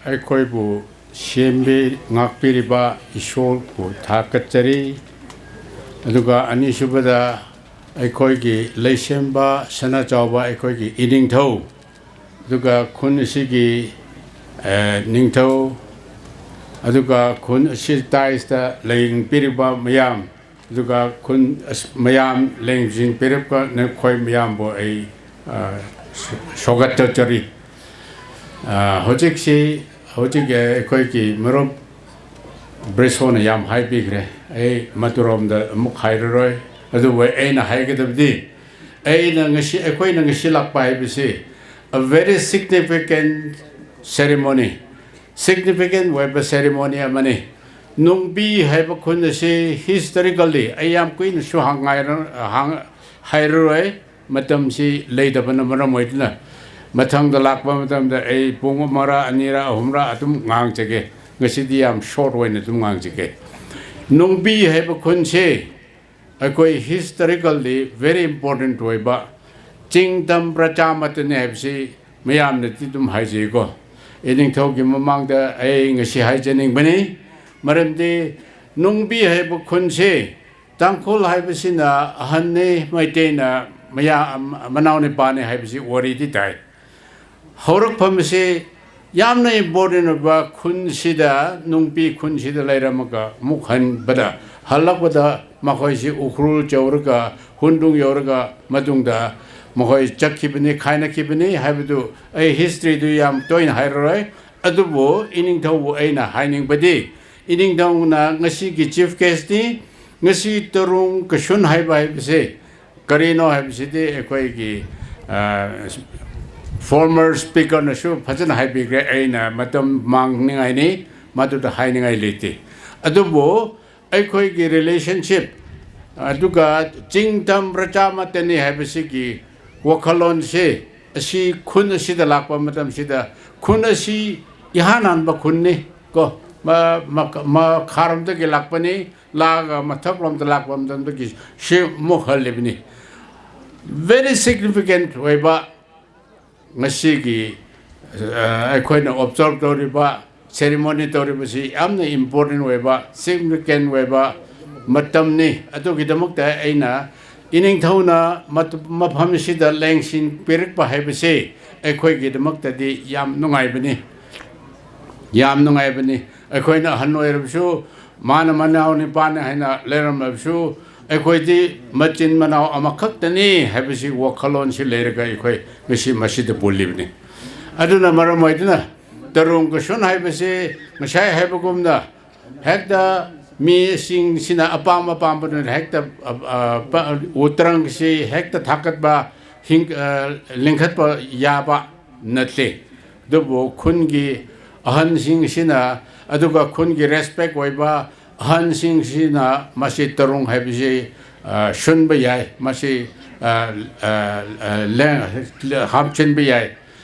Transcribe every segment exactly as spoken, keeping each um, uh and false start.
ꯑꯩꯈꯣꯏꯕꯨ ꯁꯦꯝꯕꯤ ꯉꯥꯛꯄꯤꯔꯤꯕ ꯏꯁꯣꯔꯕꯨ ꯊꯥꯒꯠꯆꯔꯤ꯫ ꯑꯗꯨꯒ ꯑꯅꯤꯁꯨꯕꯗ ꯑꯩꯈꯣꯏꯒꯤ ꯂꯩꯁꯦꯝꯕ ꯁꯅꯥꯆꯥꯎꯕ ꯑꯩꯈꯣꯏꯒꯤ ꯏꯅꯤꯡꯊꯧ, ꯑꯗꯨꯒ ꯈꯨꯟ ꯑꯁꯤꯒꯤ, ꯑꯦ, ꯅꯤꯡꯊꯧ, ꯑꯗꯨꯒ ꯈꯨꯟ ꯑꯁꯤ ꯇꯥꯏꯁꯇ ꯂꯩꯄꯤꯔꯤꯕ ꯃꯌꯥꯝ, ꯑꯗꯨꯒ ꯈꯨꯟ ꯑꯁ-, ꯃꯌꯥꯝ ꯂꯦꯡꯁꯤꯟꯕꯤꯔꯛꯄ ꯅꯈꯣꯏ ꯃꯌꯥꯝꯕꯨ ꯑꯩ, ꯑ, ꯁ-, ꯁ꯭ꯋꯥꯒꯠ ꯇꯧꯖꯔꯤ꯫ ꯑ, ꯍꯧꯖꯤꯛꯁꯤ, ꯍꯧꯖꯤꯛ ꯑꯩꯈꯣꯏꯒꯤ ꯃꯔꯨꯞ ꯕ꯭ꯔꯤꯁꯣꯅ ꯌꯥꯝ ꯍꯥꯏꯕꯤꯈ꯭ꯔꯦ꯫ ꯑꯩ ꯃꯗꯨꯔꯣꯝꯗ ꯑꯃꯨꯛ ꯍꯥꯏꯔꯔꯣꯏ꯫ ꯑꯗꯨꯕꯨ ꯑꯩꯅ ꯍꯥꯏꯒꯗꯕꯗꯤ, ꯑꯩꯅ ꯉꯁꯤ, ꯑꯩꯈꯣꯏꯅ ꯉꯁꯤ ꯂꯥꯛꯄ ꯍꯥꯏꯕꯁꯤ a very significant ceremony, significant ꯑꯣꯏꯕ ceremony ꯑꯃꯅꯤ꯫ ꯅꯨꯡꯕꯤ ꯍꯥꯏꯕ ꯈꯨꯟ ꯑꯁꯤ historically ꯑꯩ ꯌꯥꯝ ꯀꯨꯏꯅꯁꯨ ꯍꯪ-, ꯍꯪ-, ꯍꯥꯏꯔꯔꯣꯏ, ꯃꯇꯝꯁꯤ ꯂꯩꯇꯕꯅ ꯃꯔꯝ ꯑꯣꯏꯗꯨꯅ꯫ ꯃꯊꯪꯗ ꯂꯥꯛꯄ ꯃꯇꯝꯗ ꯑꯩ ꯄꯨꯡ ꯑꯃꯔ, ꯑꯅꯤꯔ, ꯑꯍꯨꯝꯔ ꯑꯗꯨꯝ ꯉꯥꯡꯖꯒꯦ꯫ ꯉꯁꯤꯗꯤ ꯌꯥꯝ short ꯑꯣꯏꯅ ꯑꯗꯨꯝ ꯉꯥꯡꯖꯒꯦ꯫ ꯅꯨꯡꯕꯤ ꯍꯥꯏꯕ ꯈꯨꯟꯁꯦ ꯑꯩꯈꯣꯏ historically very important ꯑꯣꯏꯕ ꯆꯤꯡ ꯇꯝ ꯄ꯭ꯔꯖꯥ ꯑꯃꯠꯇꯅꯤ ꯍꯥꯏꯕꯁꯤ ꯃꯌꯥꯝꯅꯗꯤ ꯑꯗꯨꯝ ꯍꯥꯏꯖꯩꯀꯣ꯫ ꯏꯅꯤꯡꯊꯧꯒꯤ ꯃꯃꯥꯡꯗ ꯑꯩ ꯉꯁꯤ ꯍꯥꯏꯖꯅꯤꯡꯕꯅꯤ꯫ ꯃꯔꯝꯗꯤ ꯅꯨꯡꯕꯤ ꯍꯥꯏꯕ ꯈꯨꯟꯁꯤ ꯇꯥꯡꯈꯨꯜ ꯍꯥꯏꯕꯁꯤꯅ ꯑꯍꯟꯅꯤ, ꯃꯩꯇꯩꯅ ꯃꯌꯥ-, ꯃꯅꯥꯎ ꯅꯨꯄꯥꯅꯤ ꯍꯥꯏꯕꯁꯤ ꯋꯥꯔꯤꯗꯤ ꯇꯥꯏ꯫ ꯍꯧꯔꯛꯐꯝ ꯑꯁꯤ ꯌꯥꯝꯅ important ꯑꯣꯏꯕ ꯈꯨꯟꯁꯤꯗ, ꯅꯨꯡꯕꯤ ꯈꯨꯟꯁꯤꯗ ꯂꯩꯔꯝꯃꯒ ꯑꯃꯨꯛ ꯍꯟꯕꯗ, ꯍꯜꯂꯛꯄꯗ ꯃꯈꯣꯏꯁꯤ ꯎꯈ꯭ꯔꯨꯜ ꯌꯧꯔꯒ, ꯍꯨꯟꯗ꯭ꯔꯨꯡ ꯌꯧꯔꯒ ꯃꯇꯨꯡꯗ ꯃꯈꯣꯏ ꯆꯠꯈꯤꯕꯅꯤ, ꯈꯥꯏꯅꯈꯤꯕꯅꯤ ꯍꯥꯏꯕꯗꯨ ꯑꯩ historyꯗꯨ ꯌꯥꯝ ꯇꯣꯏꯅ ꯍꯥꯏꯔꯔꯣꯏ꯫ ꯑꯗꯨꯕꯨ ꯏꯅꯤꯡꯊꯧꯕꯨ ꯑꯩꯅ ꯍꯥꯏꯅꯤꯡꯕꯗꯤ, ꯏꯅꯤꯡꯊꯧꯅ ꯉꯁꯤꯒꯤ chief guestꯅꯤ꯫ ꯉꯁꯤ ꯇꯔꯨꯡ ꯀꯁꯨꯟ ꯍꯥꯏꯕ ꯍꯥꯏꯕꯁꯦ ꯀꯔꯤꯅꯣ ꯍꯥꯏꯕꯁꯤꯗꯤ ꯑꯩꯈꯣꯏꯒꯤ, ꯑ, former speakerꯅꯁꯨ ꯐꯖꯅ ꯍꯥꯏꯕꯤꯈ꯭ꯔꯦ꯫ ꯑꯩꯅ ꯃꯇꯝ ꯃꯥꯡꯅꯤꯡꯉꯥꯏꯅꯤ, ꯃꯗꯨꯗ ꯍꯥꯏꯅꯤꯡꯉꯥꯏ ꯂꯩꯇꯦ꯫ ꯑꯗꯨꯕꯨ ꯑꯩꯈꯣꯏꯒꯤ relationship, ꯑꯗꯨꯒ ꯆꯤꯡ ꯇꯝ ꯄ꯭ꯔꯖꯥ ꯑꯃꯠꯇꯅꯤ ꯍꯥꯏꯕꯁꯤꯒꯤ ꯋꯥꯈꯜꯂꯣꯟꯁꯦ, ꯑꯁꯤ ꯈꯨꯟ ꯑꯁꯤꯗ ꯂꯥꯛꯄ ꯃꯇꯝꯁꯤꯗ, ꯈꯨꯟ ꯑꯁꯤ ꯏꯍꯥꯟ ꯍꯥꯟꯕ ꯈꯨꯟꯅꯤ ꯀꯣ, ꯃ-, ꯃ-, ꯃꯈꯥꯔꯣꯝꯗꯒꯤ ꯂꯥꯛꯄꯅꯤ, ꯂꯥꯛꯑꯒ ꯃꯊꯛꯂꯣꯝꯗ ꯂꯥꯛꯄ ꯃꯇꯝꯗꯒꯤ ꯁꯤ ꯑꯃꯨꯛ ꯍꯜꯂꯤꯕꯅꯤ꯫ Very significant ꯑꯣꯏꯕ ꯉꯁꯤꯒꯤ, ꯑ, ꯑꯩꯈꯣꯏꯅ ꯑꯣꯕꯖꯥꯔꯕ ꯇꯧꯔꯤꯕ, ꯁꯦꯔꯤꯃꯣꯅꯤ ꯇꯧꯔꯤꯕꯁꯤ ꯌꯥꯝꯅ ꯏꯝꯄꯣꯔꯇꯦꯟ ꯑꯣꯏꯕ, ꯁꯤꯒꯅꯤꯐꯤꯀꯦꯟ ꯑꯣꯏꯕ ꯃꯇꯝꯅꯤ꯫ ꯑꯗꯨꯒꯤꯗꯃꯛꯇ ꯑꯩꯅ ꯏꯅꯤꯡꯊꯧꯅ ꯃꯇ-, ꯃꯐꯝꯁꯤꯗ ꯂꯦꯡꯁꯤꯟ ꯄꯤꯔꯛꯄ ꯍꯥꯏꯕꯁꯤ ꯑꯩꯈꯣꯏꯒꯤꯗꯃꯛꯇꯗꯤ ꯌꯥꯝ ꯅꯨꯡꯉꯥꯏꯕꯅꯤ, ꯌꯥꯝ ꯅꯨꯡꯉꯥꯏꯕꯅꯤ꯫ ꯑꯩꯈꯣꯏꯅ ꯑꯍꯟ ꯑꯣꯏꯔꯕꯁꯨ, ꯃꯥꯅ ꯃꯅꯥꯎ ꯅꯤꯄꯥꯅꯤ ꯍꯥꯏꯅ ꯂꯩꯔꯝꯂꯕꯁꯨ, ꯑꯩꯈꯣꯏꯗꯤ ꯃꯆꯤꯟ ꯃꯅꯥꯎ ꯑꯃꯈꯛꯇꯅꯤ ꯍꯥꯏꯕꯁꯤ ꯋꯥꯈꯜꯂꯣꯟꯁꯤ ꯂꯩꯔꯒ ꯑꯩꯈꯣꯏ ꯉꯁꯤ ꯃꯁꯤꯗ ꯄꯨꯜꯂꯤꯕꯅꯤ꯫ ꯑꯗꯨꯅ ꯃꯔꯝ ꯑꯣꯏꯗꯨꯅ ꯇꯔꯨꯡ ꯀꯁꯨꯟ ꯍꯥꯏꯕꯁꯤ ꯉꯁꯥꯏ ꯍꯥꯏꯕꯒꯨꯝꯅ ꯍꯦꯛꯇ ꯃꯤꯁꯤꯡꯁꯤꯅ ꯑꯄꯥꯝ ꯑꯄꯥꯝꯕꯗꯨꯅ ꯍꯦꯛꯇ, ꯑ, ꯑ, ꯄ-, ꯎꯇ꯭ꯔꯪꯁꯤ ꯍꯦꯛꯇ ꯊꯥꯀꯠꯄ, ꯍꯤꯡ-, ꯑ, ꯂꯤꯡꯈꯠꯄ ꯌꯥꯕ ꯅꯠꯇꯦ꯫ ꯑꯗꯨꯕꯨ ꯈꯨꯟꯒꯤ ꯑꯍꯟꯁꯤꯡꯁꯤꯅ, ꯑꯗꯨꯒ ꯈꯨꯟꯒꯤ ꯔꯦꯁꯄꯦꯛ ꯑꯣꯏꯕ ꯑꯍꯟꯁꯤꯡꯁꯤꯅ ꯃꯁꯤ ꯇꯔꯨꯡ ꯍꯥꯏꯕꯁꯤ, ꯑ, ꯁꯨꯟꯕ ꯌꯥꯏ, ꯃꯁꯤ, ꯑ, ꯑ, ꯑ, ꯂꯦꯡ-, ꯍꯥꯞꯆꯤꯟꯕ ꯌꯥꯏ꯫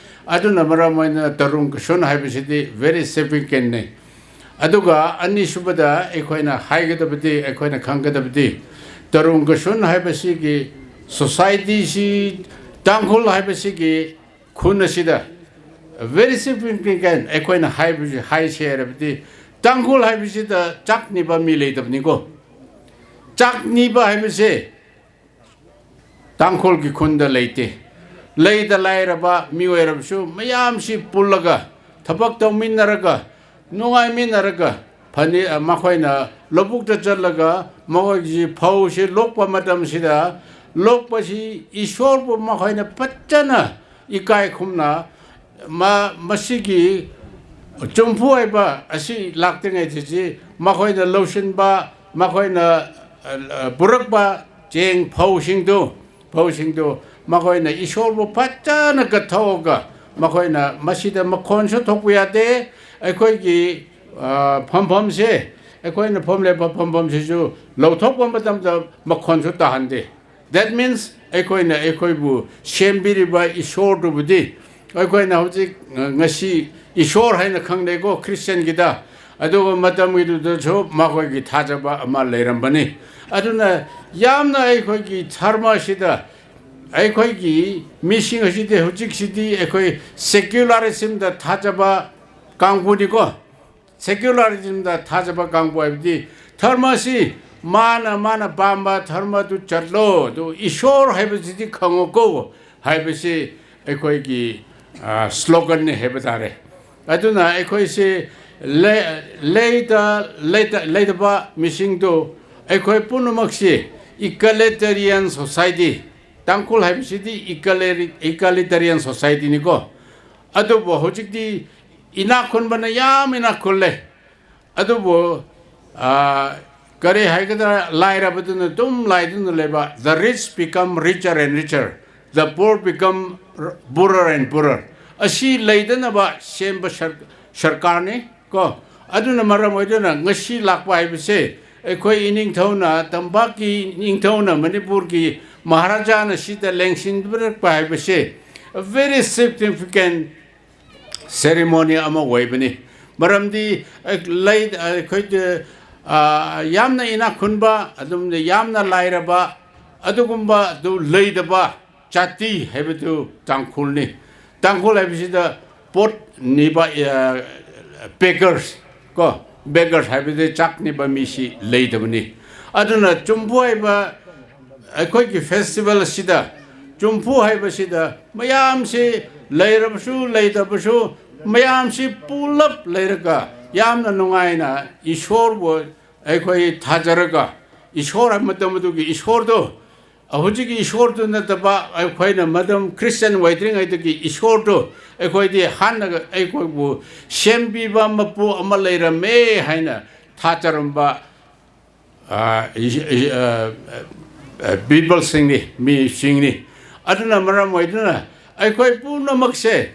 ꯑꯗꯨꯅ ꯃꯔꯝ ꯑꯣꯏꯅ ꯇꯔꯨꯡ ꯀꯁꯨꯟ ꯍꯥꯏꯕꯁꯤꯗꯤ ꯚꯦꯔꯤ ꯁꯤꯒꯅꯤꯐꯤꯀꯦꯟꯅꯤ꯫ ꯑꯗꯨꯒ ꯑꯅꯤꯁꯨꯕꯗ ꯑꯩꯈꯣꯏꯅ ꯍꯥꯏꯒꯗꯕꯗꯤ, ꯑꯩꯈꯣꯏꯅ ꯈꯪꯒꯗꯕꯗꯤ, ꯇꯔꯨꯡ ꯀꯁꯨꯟ ꯍꯥꯏꯕꯁꯤꯒꯤ ꯁꯣꯁꯥꯏꯇꯤꯁꯤ, ꯇꯥꯡꯈꯨꯜ ꯍꯥꯏꯕꯁꯤꯒꯤ ꯈꯨꯟ ꯑꯁꯤꯗ ꯚꯦꯔꯤ ꯁꯤꯒꯅꯤꯐꯤꯀꯦꯟ ꯑꯩꯈꯣꯏꯅ ꯍꯥꯏꯕꯁꯤ, ꯍꯥꯏꯁꯦ ꯍꯥꯏꯔꯕꯗꯤ, ꯇꯥꯡꯈꯨꯜ ꯍꯥꯏꯕꯁꯤꯗ ꯆꯥꯛ ꯅꯤꯕ ꯃꯤ ꯂꯩꯇꯕꯅꯤꯀꯣ꯫ ꯆꯥꯛ ꯅꯤꯕ ꯍꯥꯏꯕꯁꯦ ꯇꯥꯡꯈꯨꯜꯒꯤ ꯈꯨꯟꯗ ꯂꯩꯇꯦ꯫ ꯂꯩꯗ ꯂꯥꯏꯔꯕ ꯃꯤꯑꯣꯏꯔꯕꯁꯨ ꯃꯌꯥꯝꯁꯤ ꯄꯨꯜꯂꯒ, ꯊꯕꯛ ꯇꯧꯃꯤꯟꯅꯔꯒ, ꯅꯨꯡꯉꯥꯏꯃꯤꯟꯅꯔꯒ, ꯐꯅꯤ-, ꯃꯈꯣꯏꯅ ꯂꯧꯕꯨꯛꯇ ꯆꯠꯂꯒ ꯃꯈꯣꯏꯒꯤ ꯐꯧꯁꯤ ꯂꯣꯛꯄ ꯃꯇꯝꯁꯤꯗ, ꯂꯣꯛꯄꯁꯤ ꯏꯁꯣꯔꯕꯨ ꯃꯈꯣꯏꯅ ꯐꯖꯅ ꯏꯀꯥꯏ ꯈꯨꯝꯅ ꯃ-, ꯃꯁꯤꯒꯤ ꯆꯨꯝꯐꯨ ꯍꯥꯏꯕ ꯑꯁꯤ ꯂꯥꯛꯇ꯭ꯔꯤꯉꯩꯗꯗꯤ ꯃꯈꯣꯏꯅ ꯂꯧꯁꯤꯟꯕ, ꯃꯈꯣꯏꯅ, ꯑ, ꯑ, ꯄꯨꯔꯛꯄ ꯆꯦꯡ ꯐꯧꯁꯤꯡꯗꯨ, ꯐꯧꯁꯤꯡꯗꯨ ꯃꯈꯣꯏꯅ ꯏꯁꯣꯔꯕꯨ ꯐꯖꯅ ꯀꯠꯊꯣꯛꯑꯒ ꯃꯈꯣꯏꯅ ꯃꯁꯤꯗ ꯃꯈꯣꯟꯁꯨ ꯊꯣꯛꯄ ꯌꯥꯗꯦ꯫ ꯑꯩꯈꯣꯏꯒꯤ, ꯑ, ꯐꯝꯐꯝꯁꯦ, ꯑꯩꯈꯣꯏꯅ ꯐꯝꯂꯤꯕ ꯐꯝꯐꯝꯁꯤꯁꯨ ꯂꯧꯊꯣꯛꯄ ꯃꯇꯝꯗ ꯃꯈꯣꯟꯁꯨ ꯇꯥꯍꯟꯗꯦ꯫ That means ꯑꯩꯈꯣꯏꯅ ꯑꯩꯈꯣꯏꯕꯨ ꯁꯦꯝꯕꯤꯔꯤꯕ ꯏꯁꯣꯔꯗꯨꯕꯨꯗꯤ ꯑꯩꯈꯣꯏꯅ ꯍꯧꯖꯤꯛ, ꯑ, ꯉꯁꯤ ꯏꯁꯣꯔ ꯍꯥꯏꯅ ꯈꯪꯅꯩꯀꯣ ꯈ꯭ꯔꯤꯁꯇꯤꯌꯥꯟꯒꯤꯗ꯫ ꯑꯗꯨꯒ ꯃꯇꯝꯒꯤꯗꯨꯗꯁꯨ ꯃꯈꯣꯏꯒꯤ ꯊꯥꯖꯕ ꯑꯃ ꯂꯩꯔꯝꯕꯅꯤ꯫ ꯑꯗꯨꯅ ꯌꯥꯝꯅ ꯑꯩꯈꯣꯏꯒꯤ ꯙꯔꯃ ꯑꯁꯤꯗ ꯑꯩꯈꯣꯏꯒꯤ ꯃꯤꯁꯤꯡ ꯑꯁꯤꯗꯤ ꯍꯧꯖꯤꯛꯁꯤꯗꯤ ꯑꯩꯈꯣꯏ ꯁꯦꯀ꯭ꯌꯨꯂꯔꯤꯖꯝꯗ ꯊꯥꯖꯕ ꯀꯥꯡꯕꯨꯅꯤꯀꯣ꯫ ꯁꯦꯀ꯭ꯌꯨꯂꯔꯤꯖꯝꯗ ꯊꯥꯖꯕ ꯀꯥꯡꯕꯨ ꯍꯥꯏꯕꯗꯤ ꯙꯔꯃꯁꯤ ꯃꯥꯅ ꯃꯥꯅ ꯄꯥꯝꯕ ꯙꯔꯃꯗꯨ ꯆꯠꯂꯣ, ꯑꯗꯨ ꯏꯁꯣꯔ ꯍꯥꯏꯕꯁꯤꯗꯤ ꯈꯪꯉꯣꯀꯣ ꯍꯥꯏꯕꯁꯤ ꯑꯩꯈꯣꯏꯒꯤ, ꯑ, ꯁ꯭ꯂꯣꯒꯟꯅꯤ ꯍꯥꯏꯕ ꯇꯥꯔꯦ꯫ ꯑꯗꯨꯅ ꯑꯩꯈꯣꯏꯁꯤ ꯂꯩ-, ꯂꯩꯇ-, ꯂꯩꯇ-, ꯂꯩꯇꯕ ꯃꯤꯁꯤꯡꯗꯨ ꯑꯩꯈꯣꯏ ꯄꯨꯝꯅꯃꯛꯁꯤ ꯏꯀ꯭ꯋꯦꯂꯤꯇꯦꯔꯤꯌꯟ ꯁꯣꯁꯥꯏꯇꯤ, ꯇꯥꯡꯈꯨꯜ ꯍꯥꯏꯕꯁꯤꯗꯤ ꯏꯀ꯭ꯋꯦꯂꯤ-, ꯏꯀ꯭ꯋꯦꯂꯤꯇꯦꯔꯤꯌꯟ ꯁꯣꯁꯥꯏꯇꯤꯅꯤꯀꯣ꯫ ꯑꯗꯨꯕꯨ ꯍꯧꯖꯤꯛꯇꯤ ꯏꯅꯥꯛ ꯈꯨꯟꯕꯅ ꯌꯥꯝ ꯏꯅꯥꯛ ꯈꯨꯜꯂꯦ꯫ ꯑꯗꯨꯕꯨ, ꯑ, ꯀꯔꯤ ꯍꯥꯏꯒꯗ꯭ꯔꯥ, ꯂꯥꯏꯔꯕꯗꯨꯅ ꯑꯗꯨꯝ ꯂꯥꯏꯗꯨꯅ ꯂꯩꯕ, the rich become richer and richer, the poor become poorer and poorer꯫ ꯑꯁꯤ ꯂꯩꯗꯅꯕ ꯁꯦꯝꯕ ꯁꯔ-, ꯁꯔꯀꯥꯔꯅꯤ ꯀꯣ꯫ ꯑꯗꯨꯅ ꯃꯔꯝ ꯑꯣꯏꯗꯨꯅ ꯉꯁꯤ ꯂꯥꯛꯄ ꯍꯥꯏꯕꯁꯦ, ꯑꯩꯈꯣꯏ ꯏꯅꯤꯡꯊꯧꯅ, ꯇꯝꯄꯥꯛꯀꯤ ꯏꯅꯤꯡꯊꯧꯅ, ꯃꯅꯤꯄꯨꯔꯒꯤ ꯃꯍꯥꯔꯥꯖꯥꯅ ꯁꯤꯗ ꯂꯦꯡꯁꯤꯟꯕꯤꯔꯛꯄ ꯍꯥꯏꯕꯁꯦ, a very significant ceremony ꯑꯃ ꯑꯣꯏꯕꯅꯤ꯫ ꯃꯔꯝꯗꯤ, ꯑ, ꯂꯩ-, ꯑꯩꯈꯣꯏ, ꯑ, ꯌꯥꯝꯅ ꯏꯅꯥꯛ ꯈꯨꯟꯕ, ꯑꯗꯨꯝ ꯌꯥꯝꯅ ꯂꯥꯏꯔꯕ, ꯑꯗꯨꯒꯨꯝꯕ ꯑꯗꯨ ꯂꯩꯗꯕ ꯖꯥꯇꯤ ꯍꯥꯏꯕꯗꯨ ꯇꯥꯡꯈꯨꯜꯅꯤ꯫ ꯇꯥꯡꯈꯨꯜ ꯍꯥꯏꯕꯁꯤꯗ ꯄꯣꯠ ꯅꯤꯕ, ꯑ, beggars ꯀꯣ, beggars ꯍꯥꯏꯕꯗꯤ ꯆꯥꯛ ꯅꯤꯕ ꯃꯤꯁꯤ ꯂꯩꯇꯕꯅꯤ꯫ ꯑꯗꯨꯅ ꯆꯨꯝꯐꯨ ꯍꯥꯏꯕ ꯑꯩꯈꯣꯏꯒꯤ festival ꯑꯁꯤꯗ, ꯆꯨꯝꯐꯨ ꯍꯥꯏꯕꯁꯤꯗ ꯃꯌꯥꯝꯁꯤ, ꯂꯩꯔꯕꯁꯨ ꯂꯩꯇꯕꯁꯨ, ꯃꯌꯥꯝꯁꯤ ꯄꯨꯂꯞ ꯂꯩꯔꯒ ꯌꯥꯝꯅ ꯅꯨꯡꯉꯥꯏꯅ ꯏꯁꯣꯔꯕꯨ ꯑꯩꯈꯣꯏ ꯊꯥꯖꯔꯒ, ꯏꯁꯣꯔ ꯃꯇꯝ ꯑꯗꯨꯒꯤ ꯏꯁꯣꯔꯗꯣ, ꯍꯧꯖꯤꯛꯀꯤ ꯏꯁꯣꯔꯗꯨ ꯅꯠꯇꯕ, ꯑꯩꯈꯣꯏꯅ ꯃꯇꯝ ꯈ꯭ꯔꯤꯁꯇꯤꯌꯥꯟ ꯑꯣꯏꯗ꯭ꯔꯤꯉꯩꯗꯒꯤ ꯏꯁꯣꯔꯗꯨ, ꯑꯩꯈꯣꯏꯗꯤ ꯍꯥꯟꯅꯒ ꯑꯩꯈꯣꯏꯕꯨ ꯁꯦꯝꯕꯤꯕ ꯃꯄꯨ ꯑꯃ ꯂꯩꯔꯝꯃꯦ ꯍꯥꯏꯅ ꯊꯥꯖꯔꯝꯕ, ꯑ, ꯏ-, ꯏ-, ꯑ, ꯑ, peopleꯁꯤꯡꯅꯤ, ꯃꯤꯁꯤꯡꯅꯤ꯫ ꯑꯗꯨꯅ ꯃꯔꯝ ꯑꯣꯏꯗꯨꯅ ꯑꯩꯈꯣꯏ ꯄꯨꯝꯅꯃꯛꯁꯦ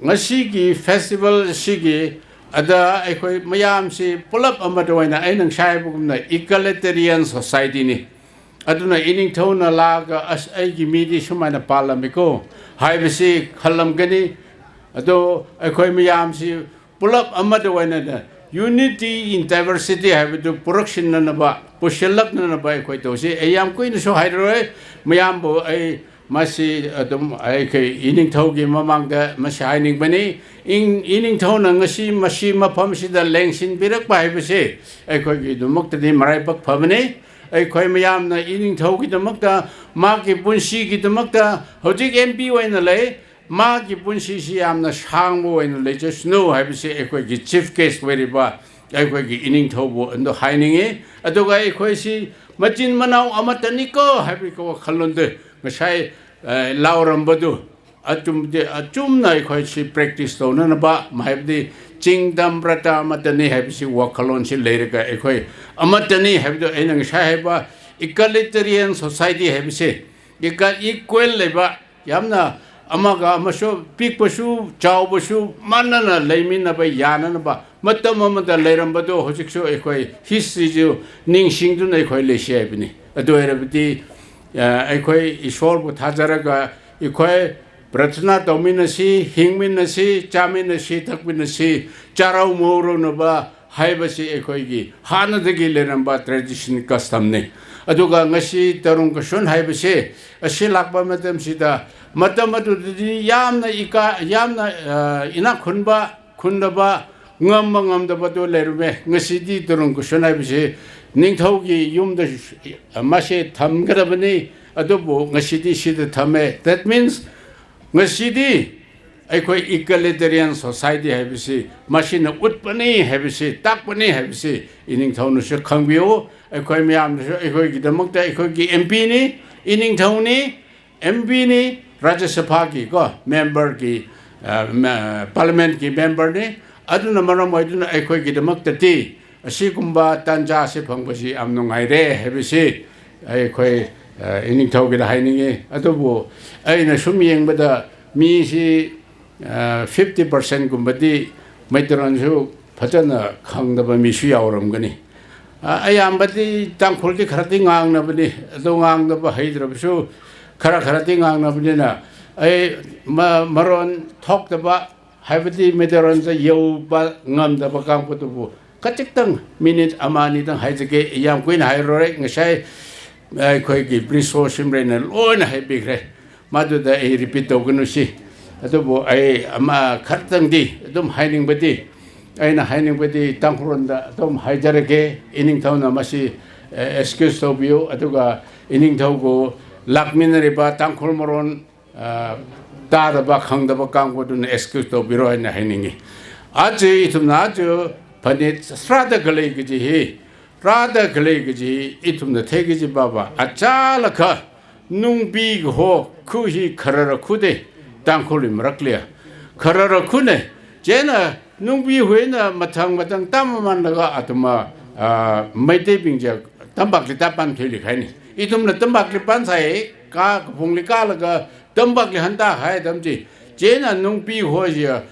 ꯉꯁꯤꯒꯤ festival ꯑꯁꯤꯒꯤ ꯑꯗ ꯑꯩꯈꯣꯏ ꯃꯌꯥꯝꯁꯤ ꯄꯨꯂꯞ ꯑꯃꯠꯇ ꯑꯣꯏꯅ, ꯑꯩꯅ ꯉꯁꯥꯏ ꯍꯥꯏꯕꯒꯨꯝꯅ ꯏꯀ꯭ꯋꯦꯂꯤꯇꯦꯔꯤꯌꯟ ꯁꯣꯁꯥꯏꯇꯤꯅꯤ꯫ ꯑꯗꯨꯅ ꯏꯅꯤꯡꯊꯧꯅ ꯂꯥꯛꯑꯒ, "ꯑꯁ, ꯑꯩꯒꯤ ꯃꯤꯗꯤ ꯁꯨꯃꯥꯏꯅ ꯄꯥꯜꯂꯝꯃꯤꯀꯣ" ꯍꯥꯏꯕꯁꯤ ꯈꯜꯂꯝꯒꯅꯤ꯫ ꯑꯗꯣ ꯑꯩꯈꯣꯏ ꯃꯌꯥꯝꯁꯤ ꯄꯨꯂꯞ ꯑꯃꯠꯇ ꯑꯣꯏꯅ Unity in diversity ꯍꯥꯏꯕꯗꯨ ꯄꯨꯔꯛꯁꯤꯟꯅꯅꯕ, ꯄꯨꯁꯤꯜꯂꯛꯅꯅꯕ ꯑꯩꯈꯣꯏ ꯇꯧꯁꯤ꯫ ꯑꯩ ꯌꯥꯝ ꯀꯨꯏꯅꯁꯨ ꯍꯥꯏꯔꯔꯣꯏ, ꯃꯌꯥꯝꯕꯨ ꯑꯩ ꯃꯁꯤ ꯑꯗꯨꯝ ꯑꯩꯈꯣꯏ ꯏꯅꯤꯡꯊꯧꯒꯤ ꯃꯃꯥꯡꯗ ꯃꯁꯤ ꯍꯥꯏꯅꯤꯡꯕꯅꯤ꯫ ꯏꯪ-, ꯏꯅꯤꯡꯊꯧꯅ ꯉꯁꯤ ꯃꯁꯤ ꯃꯐꯝꯁꯤꯗ ꯂꯦꯡꯁꯤꯟꯕꯤꯔꯛꯄ ꯍꯥꯏꯕꯁꯤ ꯑꯩꯈꯣꯏꯒꯤꯗꯃꯛꯇꯗꯤ ꯃꯔꯥꯏꯕꯛ ꯐꯕꯅꯤ꯫ ꯑꯩꯈꯣꯏ ꯃꯌꯥꯝꯅ ꯏꯅꯤꯡꯊꯧꯒꯤꯗꯃꯛꯇ, ꯃꯥꯒꯤ ꯄꯨꯟꯁꯤꯒꯤꯗꯃꯛꯇ ꯍꯧꯖꯤꯛ M P ꯑꯣꯏꯅ ꯂꯩ, ꯃꯥꯒꯤ ꯄꯨꯟꯁꯤꯁꯤ ꯌꯥꯝꯅ ꯁꯥꯡꯕ ꯑꯣꯏꯅ ꯂꯩꯖꯁꯅꯨ ꯍꯥꯏꯕꯁꯤ ꯑꯩꯈꯣꯏꯒꯤ chief guest ꯑꯣꯏꯔꯤꯕ ꯑꯩꯈꯣꯏꯒꯤ ꯏꯅꯤꯡꯊꯧꯕꯨ ꯑꯗꯨ ꯍꯥꯏꯅꯤꯡꯉꯤ꯫ ꯑꯗꯨꯒ ꯑꯩꯈꯣꯏꯁꯤ ꯃꯆꯤꯟ ꯃꯅꯥꯎ ꯑꯃꯠꯇꯅꯤꯀꯣ ꯍꯥꯏꯕꯒꯤ ꯋꯥꯈꯜꯂꯣꯟꯗꯨ ꯉꯁꯥꯏ, ꯑ, ꯂꯥꯎꯔꯝꯕꯗꯨ ꯑꯆꯨꯝꯗꯤ, ꯑꯆꯨꯝꯅ ꯑꯩꯈꯣꯏꯁꯤ practice ꯇꯧꯅꯅꯕ, ꯍꯥꯏꯕꯗꯤ ꯆꯤꯡꯗꯝ ꯕ꯭ꯔꯇ ꯑꯃꯠꯇꯅꯤ ꯍꯥꯏꯕꯁꯤ ꯋꯥꯈꯜꯂꯣꯟꯁꯤ ꯂꯩꯔꯒ ꯑꯩꯈꯣꯏ ꯑꯃꯠꯇꯅꯤ ꯍꯥꯏꯕꯗꯨ ꯑꯩꯅ ꯉꯁꯥꯏ ꯍꯥꯏꯕ egalitarian society ꯍꯥꯏꯕꯁꯤ equal ꯂꯩꯕ, ꯌꯥꯝꯅ ꯑꯃꯒ ꯑꯃꯁꯨ, ꯄꯤꯛꯄꯁꯨ ꯆꯥꯎꯕꯁꯨ ꯃꯥꯟꯅꯅ ꯂꯩꯃꯤꯟꯅꯕ ꯌꯥꯅꯅꯕ ꯃꯇꯝ ꯑꯃꯗ ꯂꯩꯔꯝꯕꯗꯣ ꯍꯧꯖꯤꯛꯁꯨ ꯑꯩꯈꯣꯏ historyꯁꯨ ꯅꯤꯡꯁꯤꯡꯗꯨꯅ ꯑꯩꯈꯣꯏ ꯂꯩꯁꯤ ꯍꯥꯏꯕꯅꯤ꯫ ꯑꯗꯨ ꯑꯣꯏꯔꯕꯗꯤ, ꯑ, ꯑꯩꯈꯣꯏ ꯏꯁꯣꯔꯕꯨ ꯊꯥꯖꯔꯒ ꯑꯩꯈꯣꯏ ꯄ꯭ꯔꯊꯅꯥ ꯇꯧꯃꯤꯟꯅꯁꯤ, ꯍꯤꯡꯃꯤꯟꯅꯁꯤ, ꯆꯥꯃꯤꯟꯅꯁꯤ, ꯊꯛꯃꯤꯟꯅꯁꯤ, ꯆꯥꯔꯧ ꯃꯧꯔꯧꯅꯕ ꯍꯥꯏꯕꯁꯤ ꯑꯩꯈꯣꯏꯒꯤ ꯍꯥꯟꯅꯗꯒꯤ ꯂꯩꯔꯝꯕ tradition customꯅꯤ꯫ ꯑꯗꯨꯒ ꯉꯁꯤ ꯇꯔꯨꯡ ꯀꯁꯨꯟ ꯍꯥꯏꯕꯁꯤ ꯑꯁꯤ ꯂꯥꯛꯄ ꯃꯇꯝꯁꯤꯗ, ꯃꯇꯝ ꯑꯗꯨꯗꯗꯤ ꯌꯥꯝꯅ ꯏꯀꯥ-, ꯌꯥꯝꯅ, ꯑ, ꯏꯅꯥꯛ ꯈꯨꯟꯕ, ꯈꯨꯟꯗꯕ, ꯉꯝꯕ ꯉꯝꯗꯕꯗꯨ ꯂꯩꯔꯝꯃꯦ꯫ ꯉꯁꯤꯗꯤ ꯇꯔꯨꯡ ꯀꯁꯨꯟ ꯍꯥꯏꯕꯁꯤ ꯅꯤꯡꯊꯧꯒꯤ ꯌꯨꯝꯗ ꯃꯁꯦ ꯊꯝꯒꯗꯕꯅꯤ, ꯑꯗꯨꯕꯨ ꯉꯁꯤꯗꯤ ꯁꯤꯗ ꯊꯝꯃꯦ꯫ That means ꯉꯁꯤꯗꯤ ꯑꯩꯈꯣꯏ egalitarian society ꯍꯥꯏꯕꯁꯤ ꯃꯁꯤꯅ ꯎꯠꯄꯅꯤ ꯍꯥꯏꯕꯁꯤ, ꯇꯥꯛꯄꯅꯤ ꯍꯥꯏꯕꯁꯤ ꯏꯅꯤꯡꯊꯧꯅꯁꯨ ꯈꯪꯕꯤꯌꯨ꯫ ꯑꯩꯈꯣꯏ ꯃꯌꯥꯝꯅꯁꯨ ꯑꯩꯈꯣꯏꯒꯤꯗꯃꯛꯇ ꯑꯩꯈꯣꯏꯒꯤ M Pꯅꯤ, ꯏꯅꯤꯡꯊꯧꯅꯤ, M Pꯅꯤ, ꯔꯥꯖ꯭ꯌ ꯁꯚꯥꯒꯤ ꯀꯣ memberꯒꯤ, ꯑ, ꯃ-, parliamentꯀꯤ memberꯅꯤ꯫ ꯑꯗꯨꯅ ꯃꯔꯝ ꯑꯣꯏꯗꯨꯅ ꯑꯩꯈꯣꯏꯒꯤꯗꯃꯛꯇꯗꯤ ꯑꯁꯤꯒꯨꯝꯕ ꯇꯥꯟꯖꯥ ꯑꯁꯤ ꯐꯪꯕꯁꯤ ꯌꯥꯝ ꯅꯨꯡꯉꯥꯏꯔꯦ ꯍꯥꯏꯕꯁꯤ ꯑꯩꯈꯣꯏ, ꯑ, ꯏꯅꯤꯡꯊꯧꯒꯤꯗ ꯍꯥꯏꯅꯤꯡꯉꯤ꯫ ꯑꯗꯨꯕꯨ ꯑꯩꯅ ꯁꯨꯝ ꯌꯦꯡꯕꯗ ꯃꯤꯁꯤ, ꯑ, fifty percentꯀꯨꯝꯕꯗꯤ ꯃꯩꯇꯩꯂꯣꯟꯁꯨ ꯐꯖꯅ ꯈꯪꯗꯕ ꯃꯤꯁꯨ ꯌꯥꯎꯔꯝꯒꯅꯤ꯫ ꯑ, ꯑꯌꯥꯝꯕꯗꯤ ꯇꯥꯡꯈꯨꯜꯗꯤ ꯈꯔꯗꯤ ꯉꯥꯡꯅꯕꯅꯤ, ꯑꯗꯣ ꯉꯥꯡꯗꯕ ꯍꯩꯇ꯭ꯔꯕꯁꯨ ꯈꯔ ꯈꯔꯗꯤ ꯉꯥꯡꯅꯕꯅꯤꯅ ꯑꯩ ꯃ-, ꯃꯔꯣꯟ ꯊꯣꯛꯇꯕ ꯍꯥꯏꯕꯗꯤ ꯃꯩꯇꯩꯔꯣꯟꯁꯦ ꯌꯧꯕ ꯉꯝꯗꯕ ꯀꯥꯡꯕꯨꯗꯨꯕꯨ ꯈꯖꯤꯛꯇꯪ ꯃꯤꯅꯤꯠ ꯑꯃ ꯑꯅꯤꯗꯪ ꯍꯥꯏꯖꯒꯦ꯫ ꯌꯥꯝ ꯀꯨꯏꯅ ꯍꯥꯏꯔꯔꯣꯏ꯫ ꯉꯁꯥꯏ ꯑꯩꯈꯣꯏꯒꯤ ꯄ꯭ꯔꯤꯟꯁꯤꯄꯥꯜ ꯁꯤꯝꯔꯩꯅ ꯂꯣꯏꯅ ꯍꯥꯏꯕꯤꯈ꯭ꯔꯦ꯫ ꯃꯗꯨꯗ ꯑꯩ ꯔꯤꯄꯤꯠ ꯇꯧꯒꯅꯨꯁꯤ꯫ ꯑꯗꯨꯕꯨ ꯑꯩ ꯑꯃ ꯈꯛꯇꯪꯗꯤ ꯑꯗꯨꯝ ꯍꯥꯏꯅꯤꯡꯕꯗꯤ, ꯑꯩꯅ ꯍꯥꯏꯅꯤꯡꯕꯗꯤ ꯇꯥꯡꯈꯨꯜꯂꯣꯟꯗ ꯑꯗꯨꯝ ꯍꯥꯏꯖꯔꯒꯦ꯫ ꯏꯅꯤꯡꯊꯧꯅ ꯃꯁꯤ ꯑꯦꯛꯁꯀ꯭ꯌꯨꯁ ꯇꯧꯕꯤꯌꯨ꯫ ꯑꯗꯨꯒ ꯏꯅꯤꯡꯊꯧꯕꯨ ꯂꯥꯛꯃꯤꯟꯅꯔꯤꯕ ꯇꯥꯡꯈꯨꯜ ꯃꯔꯣꯟ ꯑ, ꯇꯥꯗꯕ ꯈꯪꯗꯕ ꯀꯥꯡꯕꯨꯗꯨꯅ ꯑꯦꯛꯁꯀ꯭ꯌꯨꯁ ꯇꯧꯕꯤꯔꯣ ꯍꯥꯏꯅ ꯍꯥꯏꯅꯤꯡꯉꯤ꯫ ꯑꯆꯤ ꯏꯊꯨꯝꯅ ꯑꯆꯨ ꯐꯅꯤꯠ ꯁ꯭ꯔꯥꯗ ꯈꯂꯩꯒꯖꯤ ꯍꯤ, ꯔꯥꯗ ꯈꯂꯩꯒꯖꯤ ꯏꯊꯨꯝꯅ ꯊꯦꯒꯖꯤ ꯕꯥꯕꯥ ꯑꯆꯥꯂꯈ ꯅꯨꯡꯕꯤ ꯍꯣ ꯈꯨ ꯍꯤ ꯈꯔꯔ ꯈꯨꯗꯦ ꯇꯥꯡꯈꯨꯜ ꯃꯔꯛꯂꯤꯌꯥ ꯈꯔꯔ ꯈꯨꯅꯦ ꯆꯦꯅ ꯅꯨꯡꯕꯤ ꯍꯨꯏꯅ ꯃꯊꯪ ꯃꯊꯪ ꯇꯝꯃ ꯃꯥꯟꯂꯒ ꯑꯗꯨꯃ, ꯑ, ꯃꯩꯇꯩ ꯕꯤꯡꯖ ꯇꯝꯄꯥꯛꯂꯤ ꯇꯥꯄꯥꯟ ꯊꯣꯏꯂꯤ ꯈꯥꯏꯅꯤ꯫ ꯏꯊꯨꯝꯅ ꯇꯝꯄꯥꯛꯂꯤ ꯄꯥꯟ ꯁꯥꯏ ꯀꯥ ꯀꯐꯣꯡꯂꯤ ꯀꯥꯂꯒ ꯇꯝꯄꯥꯛꯂꯤ ꯍꯟꯇꯥ ꯍꯥꯏ ꯇꯝꯁꯤ꯫ ꯆꯦꯅ ꯅꯨꯡꯄꯤ ꯍꯣꯏꯁꯤ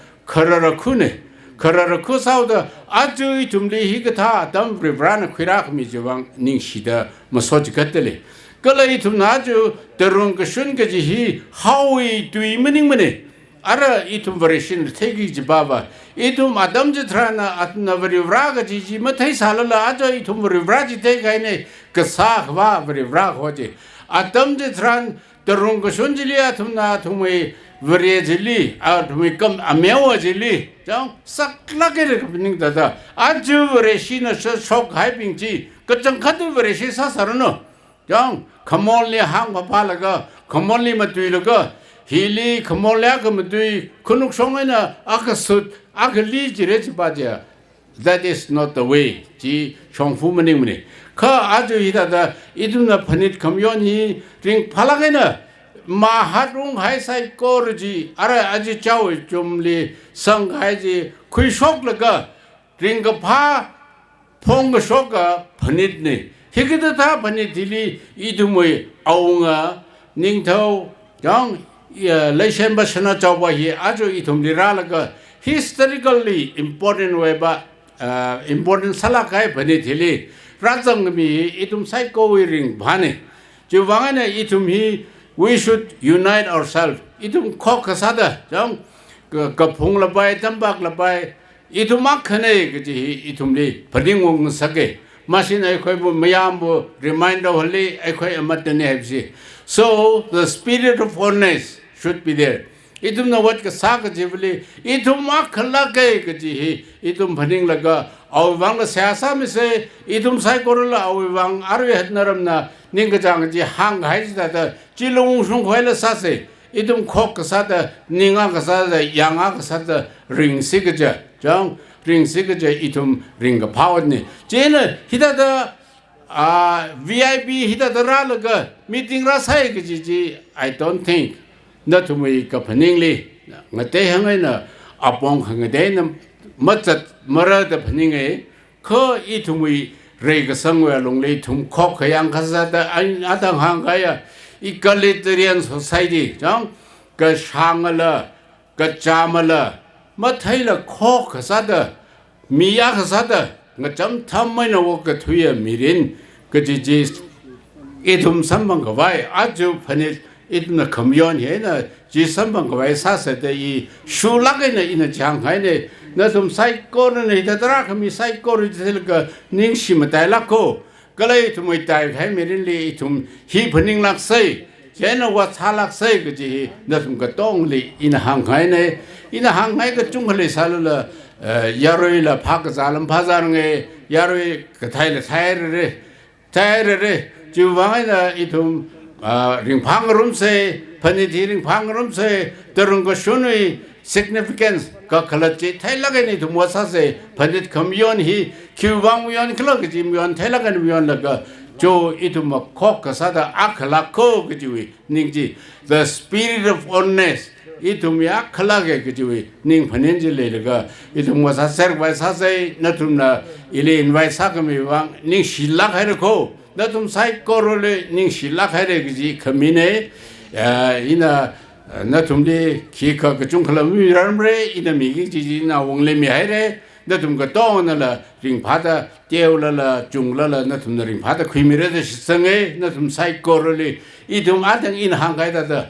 ꯈꯔꯔ ꯈꯨꯅꯦ꯫ ꯈꯔꯔ ꯈꯨ ꯁꯥꯎꯗ ꯑꯆꯨ ꯏꯊꯨꯝꯂꯤ ꯍꯤ ꯀꯊꯥ ꯇꯝ ꯔꯤꯕ꯭ꯔꯥꯅ ꯈꯨꯏꯔꯥꯛ ꯃꯤꯁꯤ ꯋꯥꯡ ꯅꯤꯡꯁꯤꯗ ꯃꯁꯣꯠꯁꯤ ꯀꯠꯇꯂꯤ꯫ ꯀꯂ ꯏꯊꯨꯝꯅ ꯑꯆꯨ ꯇꯔꯨꯡ ꯀꯁꯨꯟ ꯀꯖꯤ ꯍꯤ ꯍꯥꯎꯏ ꯇꯨꯏ ꯃꯅꯤꯡ ꯃꯅꯦ꯫ ꯑꯔ ꯏꯊꯨꯝ ꯕꯔꯦꯁꯤꯟ ꯊꯦꯒꯤ ꯖꯤꯕꯥꯕ꯫ ꯏꯊꯨꯝ ꯑꯗꯝ ꯖꯤꯊ꯭ꯔꯥꯅ ꯑꯇꯅ ꯕꯔꯤꯕ꯭ꯔꯥꯒ ꯖꯤꯖꯤ ꯃꯊꯩ ꯁꯥꯂꯂ ꯑꯖ ꯏꯊꯨꯝ ꯕꯔꯤꯕ꯭ꯔꯥ ꯖꯤꯊꯦ ꯀꯥꯏꯅꯦ ꯀꯁꯥ ꯈꯕꯥ ꯕꯔꯤꯕ꯭ꯔꯥ ꯍꯣꯖꯤ꯫ ꯑꯇꯝ ꯖꯤꯊ꯭ꯔꯥꯟ ꯇꯔꯨꯡ ꯀꯁꯨꯟ ꯖꯤꯂꯤ ꯑꯊꯨꯝꯅ ꯑꯊꯨꯝꯃꯩ ꯕꯔꯦ ꯖꯤꯂꯤ ꯑꯊꯨꯝꯃꯩ ꯀꯝ ꯑꯃꯦꯋ ꯖꯤꯂꯤ꯫ ꯆꯥꯎ ꯁꯛꯂꯒꯦ ꯔꯦ ꯀꯄꯅꯤꯡ ꯇꯗ꯫ ꯑꯖꯨ ꯕꯔꯦꯁꯤꯅ ꯁ ꯁꯣꯛ ꯍꯥꯏꯕꯤꯡ ꯖꯤ ꯀꯆꯪ ꯈꯗꯨ ꯕꯔꯦꯁꯤ ꯁꯥ ꯁꯔꯅꯣ꯫ ꯌꯥꯎ, ꯈꯃꯣꯜꯅꯤ ꯍꯥꯡꯕ ꯐꯥꯜꯂꯒ, ꯈꯃꯣꯜꯅꯤ ꯃꯇꯨꯏꯂꯒ, ꯍꯤꯂꯤ ꯈꯃꯣꯜ ꯌꯥꯒ ꯃꯇꯨꯏ, ꯈꯨꯅꯨꯛ ꯁꯣꯡ ꯑꯩꯅ ꯑꯒ ꯁꯨꯠ, ꯑꯒ ꯂꯤ ꯖꯤꯔꯦ ꯖꯤꯕꯥꯖꯦ꯫ That is not the way. ꯖꯤ ꯁꯣꯡꯐꯨ ꯃꯅꯤꯡ ꯃꯅꯤ꯫ ꯈ ꯑꯖꯨ ꯍꯤꯗꯥꯗ ꯏꯗꯨꯅ ꯐꯅꯤꯠ ꯈꯝꯌꯣꯟ ꯍꯤ ꯔꯤꯡ ꯐꯥꯂꯒꯩꯅ ꯃꯥ ꯍꯥꯠ ꯔꯨꯡ ꯍꯥꯏ ꯁꯥꯏ ꯀꯣꯔ ꯖꯤ, ꯑꯔ ꯑꯖꯤ ꯆꯥꯎ ꯆꯨꯝꯂꯤ ꯁꯪ ꯍꯥꯏ ꯖꯤ ꯈꯨꯏ ꯁꯣꯛꯂꯒ, ꯔꯤꯡꯒ ꯐꯥ ꯐꯣꯡꯒ ꯁꯣꯛꯀ ꯐꯅꯤꯠꯅꯤ꯫ ꯍꯤꯒꯗ ꯊꯥ ꯐꯅꯤꯠ ꯊꯤꯂꯤ ꯏꯗꯨꯃꯣꯏ ꯑꯧꯉ ꯅꯤꯡꯊꯧ ꯌꯥꯎ, ꯑ, ꯂꯩꯁꯦꯝꯕ ꯁꯅꯥ ꯆꯥꯎꯕ ꯍꯤ ꯑꯖꯨ ꯏꯊꯨꯝꯂꯤ ꯔꯥꯂꯒ historically important ꯑꯣꯏꯕ, ꯑ, important ꯁꯂꯥꯛ ꯍꯥꯏ ꯐꯅꯤꯠ ꯊꯤꯂꯤ꯫ ꯔꯥꯖꯪꯒ ꯃꯤ ꯍꯤ ꯏꯊꯨꯝ ꯁꯥꯏ ꯀꯧꯏ ꯔꯤꯡ ꯐꯥꯅꯤ꯫ ꯆꯨꯕꯥꯉꯅ ꯏꯊꯨꯝ ꯍꯤ we should unite ourselves. ꯏꯊꯨꯝ ꯈꯣꯛ ꯈꯁꯥꯗ ꯌꯥꯎ ꯀ-, ꯀꯐꯨꯡ ꯂꯕꯥꯏ, ꯇꯝꯄꯥꯛ ꯂꯕꯥꯏ, ꯏꯊꯨꯝ ꯉꯥꯛ ꯈꯟꯅꯩ ꯀꯖꯤ ꯍꯤ ꯏꯊꯨꯝꯂꯤ ꯐꯅꯤꯡ ꯋꯥꯡ ꯁꯛꯀꯦ꯫ ꯃꯁꯤꯅ ꯑꯩꯈꯣꯏꯕꯨ ꯃꯌꯥꯝꯕꯨ remind ꯇꯧꯍꯜꯂꯤ, ꯑꯩꯈꯣꯏ ꯑꯃꯠꯇꯅꯤ ꯍꯥꯏꯕꯁꯤ꯫ So, the spirit of oneness should be there. ꯏꯊꯨꯝꯅ ꯋꯥꯠ ꯀꯁꯥ ꯀꯖꯤꯕꯂꯤ, ꯏꯊꯨꯝ ꯉꯥꯛ ꯈꯜꯂꯛꯀꯦ ꯀꯖꯤ ꯍꯤ, ꯏꯊꯨꯝ ꯐꯅꯤꯡꯂꯒ, ꯑꯋꯤꯕꯥꯡꯒ ꯁꯦꯁꯥ ꯃꯤꯁꯦ, ꯏꯊꯨꯝ ꯁꯥꯏ ꯀꯣꯔꯂ ꯑꯋꯤꯕꯥꯡ ꯑꯔꯨꯏ ꯍꯠꯅꯔꯝꯅ, ꯅꯤꯡꯒ ꯆꯥꯡꯒ ꯖꯤ ꯍꯥꯡ ꯍꯥꯏꯁꯤꯗ, ꯆꯤꯂꯨꯡ ꯁꯨꯡ ꯈꯣꯏꯂ ꯁꯥꯁꯦ, ꯏꯗꯨꯝ ꯈꯣꯛ ꯀꯁꯥꯗ, ꯅꯤꯡꯉꯥ ꯀꯁꯥꯗ, ꯌꯥꯉꯥ ꯀꯁꯥꯗ, ꯔꯤꯡꯁꯤ ꯀꯖ, ꯆꯥꯡ, ꯔꯤꯡꯁꯤ ꯀꯖ, ꯏꯊꯨꯝ ꯔꯤꯡꯒ ꯐꯥꯎꯅꯤ꯫ ꯆꯦꯅ ꯍꯤꯗꯥꯗ, ꯑꯥ, V I P ꯍꯤꯗꯥꯗ ꯔꯥꯂꯒ, meeting ꯔꯥ ꯁꯥꯏ ꯀꯖꯤ G, I don't think, ꯅꯊꯨꯝ E ꯀ ꯐꯅꯤꯡꯂꯤ, ꯉꯇꯦ ꯍꯪꯉꯩꯅ, ꯑꯄꯣꯡ ꯈꯪꯉꯗꯦꯅ, ꯃꯆꯠ ꯃꯔꯗ ꯐꯅꯤꯡꯉꯩ, ꯈ ꯏꯊꯨꯝ ꯏ ꯔꯦꯒ ꯁꯪꯋꯦ ꯂꯣꯡꯂꯦ ꯏꯊꯨꯝ ꯈꯣꯛ ꯈꯌꯥꯡ ꯈꯁꯥꯗ ꯑꯩ ꯑꯇꯪ ꯍꯥꯡ ꯈꯥꯌ egalitarian society ꯆꯥꯡ ꯀ ꯁꯥꯡꯉꯂ ꯀ ꯆꯥꯃꯂ ꯃꯊꯩꯂ ꯈꯣꯛ ꯈꯁꯥꯗ ꯃꯤꯌꯥ ꯈꯁꯥꯗ ꯉꯆꯝ ꯊꯝꯃꯩꯅ ꯋꯣ ꯀ ꯊꯨꯌ ꯃꯤꯔꯤꯟ ꯀ ꯖꯤ ꯖꯤ ꯏꯊꯨꯝ ꯁꯝꯕꯪ ꯀ ꯋꯥꯏ ꯑꯖꯨ ꯐꯅꯤ ꯏꯊꯨꯝꯅ ꯈꯝꯌꯣꯟ ꯍꯦꯅ ꯖꯤ ꯁꯝꯕꯪ ꯀ ꯋꯥꯏ ꯁꯥꯁꯦ ꯇ ꯏ ꯁꯨ ꯂꯥꯛꯀꯩꯅ ꯏꯅ ꯆꯥꯡ ꯍꯥꯏꯅꯦ ꯅ ꯊꯨꯝ ꯁꯥꯏ ꯀꯣꯔꯅ ꯍꯤꯗ ꯇꯔꯥ ꯈꯃꯤ ꯁꯥꯏ ꯀꯣꯔ ꯖꯤꯁꯤꯜ ꯀ ꯅꯤꯡꯁꯤ ꯃꯇꯥꯏ ꯂꯥꯛꯀꯣ ꯀꯂꯩ ꯊꯨꯝ ꯃꯩ ꯇꯥꯏ ꯍꯥꯏ ꯃꯦꯔꯤꯟ ꯂꯤ ꯏꯊꯨꯝ ꯍꯤ ꯐꯅꯤꯡ ꯂꯥꯛꯁꯩ ꯆꯦꯅ ꯋꯥ ꯁꯥ ꯂꯥꯛꯁꯩ ꯀ ꯖꯤ ꯍꯤ ꯅ ꯊꯨꯝ ꯀ ꯇꯣꯡ ꯂꯤ ꯏꯅ ꯍꯥꯡ ꯍꯥꯏꯅꯦ ꯏꯅ ꯍꯥꯡ ꯍꯥꯏ ꯀ ꯆꯨꯡ ꯈ ꯂꯩ ꯁꯥꯂꯨ ꯂ ꯌꯥꯔꯣꯏ ꯂ ꯐꯥ ꯀ ꯆꯥ ꯂꯝ ꯐꯥ ꯆꯥꯔꯉꯦ ꯌꯥꯔꯣꯏ ꯀ ꯊꯥꯏ ꯂ ꯁꯥꯏ ꯔꯦ ꯔꯦ ꯆꯥꯏꯔꯦꯔꯦ ꯆꯤꯎꯕꯥꯡ ꯑꯩꯅ ꯏꯊꯨꯝ, ꯑ, ꯔꯤꯡꯐꯥꯡ ꯔꯨꯝꯁꯦ, ꯐꯅꯤꯊꯤ ꯔꯤꯡꯐꯥꯡ ꯔꯨꯝꯁꯦ, ꯇꯔꯨꯡ ꯀꯁꯨꯅꯨꯏ significance ꯀ ꯈꯂꯠꯆꯤ ꯊꯩꯂꯒꯅꯤ ꯏꯊꯨꯝ ꯋꯥꯁꯥꯁꯦ, ꯐꯅꯤꯠ ꯈꯝꯌꯣꯟ ꯍꯤ, ꯈꯤꯎꯕꯥꯡ ꯃꯤꯌꯣꯟ ꯈꯂꯒ ꯆꯤ ꯃꯤꯌꯣꯟ ꯊꯩꯂꯒꯅꯤ ꯃꯤꯌꯣꯟ ꯂꯒ, ꯆꯣ ꯏꯊꯨꯝ ꯈꯣꯛ ꯀꯁꯥꯗ ꯑꯈꯂꯥꯛ ꯈꯣ ꯀꯆꯤꯎꯏ, ꯅꯤꯡꯆꯤ, the spirit of oneness, ꯏꯊꯨꯝ ꯌꯥ ꯈꯂꯒꯦ ꯀꯆꯤꯎꯏ, ꯅꯤꯡ ꯐꯅꯦꯟꯖꯤ ꯂꯩꯔꯒ, ꯏꯊꯨꯝ ꯋꯥꯁꯥ ꯁꯔꯛ ꯋꯥꯏ ꯁꯥꯁꯩ, ꯅꯊꯨꯝꯅ ꯏꯂꯤ invite ꯁꯥꯀꯃꯤ ꯋꯥꯡ, ꯅꯤꯡꯁꯤ ꯂꯥꯛ ꯍꯥꯏꯔꯈꯣ, ꯅꯊꯨꯝ ꯁꯥꯏ ꯀꯣꯔꯣꯂꯦ ꯅꯤꯡꯁꯤ ꯂꯥꯛ ꯍꯥꯏꯔꯦ ꯀꯖꯤ ꯈꯃꯤꯅꯦ꯫ ꯑ, ꯏꯅ, ꯑ, ꯅꯊꯨꯝꯗꯤ ꯈꯤ ꯈ ꯀꯆꯨꯡ ꯈꯂꯝ ꯃꯤꯔꯝꯔꯦ, ꯏꯅ ꯃꯤꯒꯤ ꯆꯤꯖꯤ ꯏꯅꯥ ꯋꯣꯡ ꯂꯦꯃꯤ ꯍꯥꯏꯔꯦ, ꯅꯊꯨꯝ ꯀ ꯇꯣꯡꯅ ꯂ ꯔꯤꯡ ꯐꯥꯗ, ꯇꯦꯎ ꯂ ꯂ, ꯆꯨꯡ ꯂ ꯂ, ꯅꯊꯨꯝꯅ ꯔꯤꯡ ꯐꯥꯗ ꯈꯨꯏꯃꯤꯔꯦ ꯗ ꯁꯤꯁꯪꯉꯦ, ꯅꯊꯨꯝ ꯁꯥꯏ ꯀꯣꯔꯣꯂꯦ, ꯏꯊꯨꯝ ꯑꯗꯪ ꯏꯅ ꯍꯥꯡꯒꯥꯏꯗ ꯗ,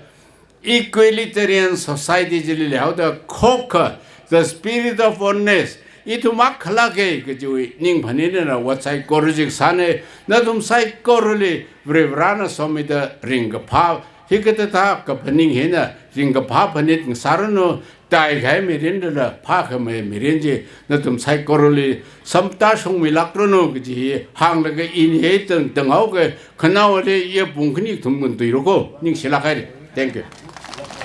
Equalitarian society jili lehaoda khokha, the spirit of oneness, ithum akha lakhe kajiwui ning phaningna nathum saikorawui sāne. Nathum saikorawuli Varivarana somida ringkaphā, hikathāda kaphaning hina ringkaphā phanit ngasāranu. Taikahai mirinlila phākhamei mirin chi nathum saikorawuli samphangshungmilakranu kaji hi hānglaga ina hi tang, tanghaoga. Khanaowali ya pung khani kathum ngantuirako. Ningshilāk haira. Thank you.